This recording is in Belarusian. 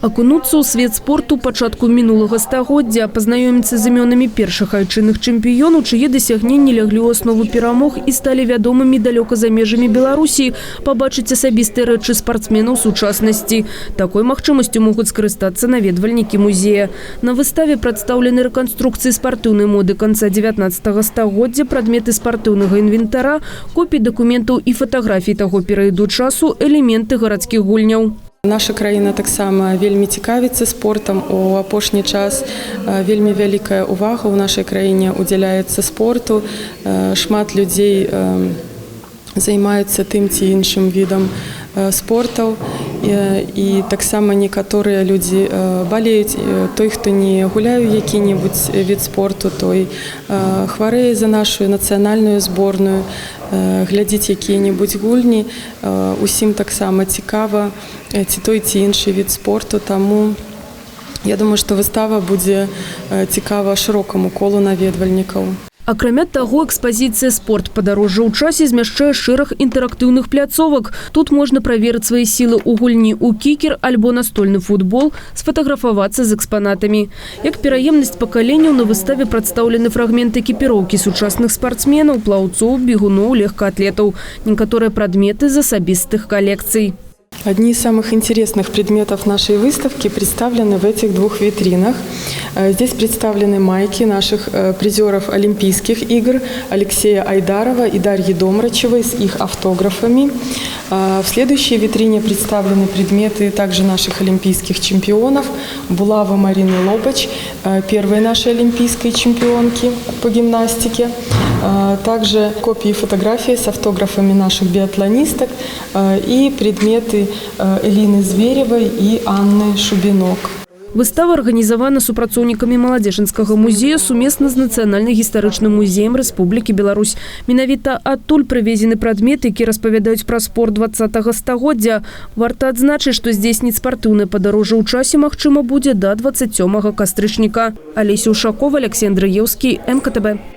Акунуцца ў свет спорту пачатку мінулага стагоддзя, пазнаёміцца з імёнамі першых айчынных чэмпіёнаў, чые дасягненні ляглі ў аснову перамог і сталі вядомымі далёка за межамі Беларусі, пабачыць асабістыя рэчы спартсменаў сучаснасці. Такой магчымасцю могуць скарыстацца наведвальнікі музея. На выставе прадстаўлены рэканструкцыі спартыўнай моды канца 19 стагоддзя, прадметы спартыўнага інвентара, копіі дакументаў і фатаграфій таго перыяду часу, элементы гарадскіх гульняў. Наша краіна таксама вельмі цікавіцца спортам. У апошні час вельмі вялікая ўвага ў нашай краіне удзяляецца спорту. Шмат людзей займаюцца тым ці іншым відам спортаў. І таксама некаторыя людзі балеюць. Той, хто не гуляе ў які-небудзь від спорту, той хварэе за нашу нацыянальную зборную, глядзіць якія-небудзь гульні. Усім таксама цікава ці той, ці іншы від спорту, таму я думаю, што выстава будзе цікава шырокаму колу наведвальнікаў. Акрамя таго, экспазіцыя «Спорт. Падарожжа ў часе» змяшчае шэраг інтэрактыўных пляцовак. Тут можна праверыць свае сілы ў гульні ў кікер альбо настольны футбол, сфатаграфавацца з экспанатамі. Як пераемнасць пакаленняў, на выставе прадстаўлены фрагменты экіпіроўкі сучасных спартсменаў, плаўцоў, бегуноў, легкаатлетаў. Некаторыя прадметы з асабістых калекцый. Одни из самых интересных предметов нашей выставки представлены в этих двух витринах. Здесь представлены майки наших призеров Олимпийских игр Алексея Айдарова и Дарьи Домрачевой с их автографами. В следующей витрине представлены предметы также наших олимпийских чемпионов: Булава Марины Лобач, первой нашей олимпийской чемпионки по гимнастике. Также копии фотографий с автографами наших биатлонисток и предметы Элины Зверевой и Анны Шубинок. Выстава арганізавана супрацоўнікамі Маладзечанскага музея сумесна з Нацыянальна-гістарычным музеем Рэспублікі Беларусь. Менавіта адтуль прывезены прадметы, якія распавядаюць пра спорт 20 стагоддзя. Варта адзначыць, што здзейсніць спартыўнае падарожжа ў часе магчыма будзе да 27 кастрычніка. Алеся Ушакова, Аляксей Андраеўскі, МКТБ.